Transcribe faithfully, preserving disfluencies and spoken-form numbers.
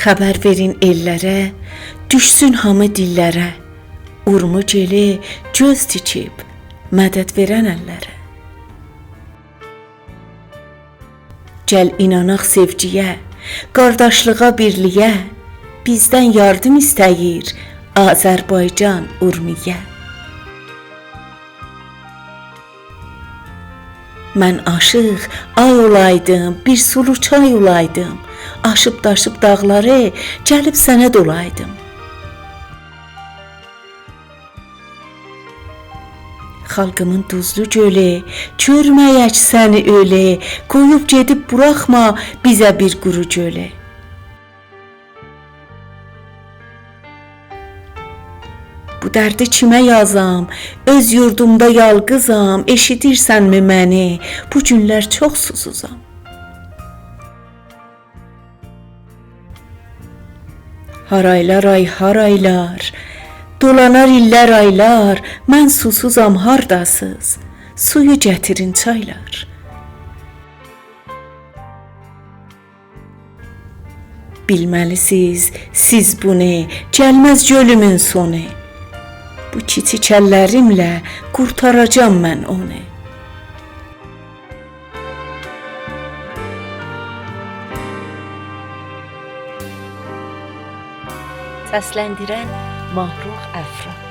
خبر وئرین ائللره، دوشسون هامی دیللره. اورمو گئلی گؤز تیکیب، مدد وئرن اللره. گل ایناناق سئوگی‌یه، قارداشلیغا، بیرلیگه. بیزدن یاردیم ایسته‌ییر آذربایجان اورمیه. من عاشیق آی اولایدیم، بیر سولو چای اولایدیم، آشیب داشیب داغلاری، گلیب سنه دولایدیم. خالقیمین دوزلو گؤلو، گؤرمه‌یک سنی اؤلو، قویوب گئدیب بوراخما بیزه بیر قورو گؤلو. بو دردی کیمه یازام؟ اؤز یوردومدا یالقیزام، ائشیدیرسنمی منی؟ بو گونلر چوخ سوسوزام. هارایلار آی هارایلار، دولانار ایللر، آیلار، من سوسوزام، هارداسیز؟ سویو گتیرین، چایلار. بیلمه‌لی‌سیز سیز بونو، گلمز گؤلومون سونو. بو کیچیک اللریمله قورتاراجام من اونو. سسلندیرن ماهرخ افرا.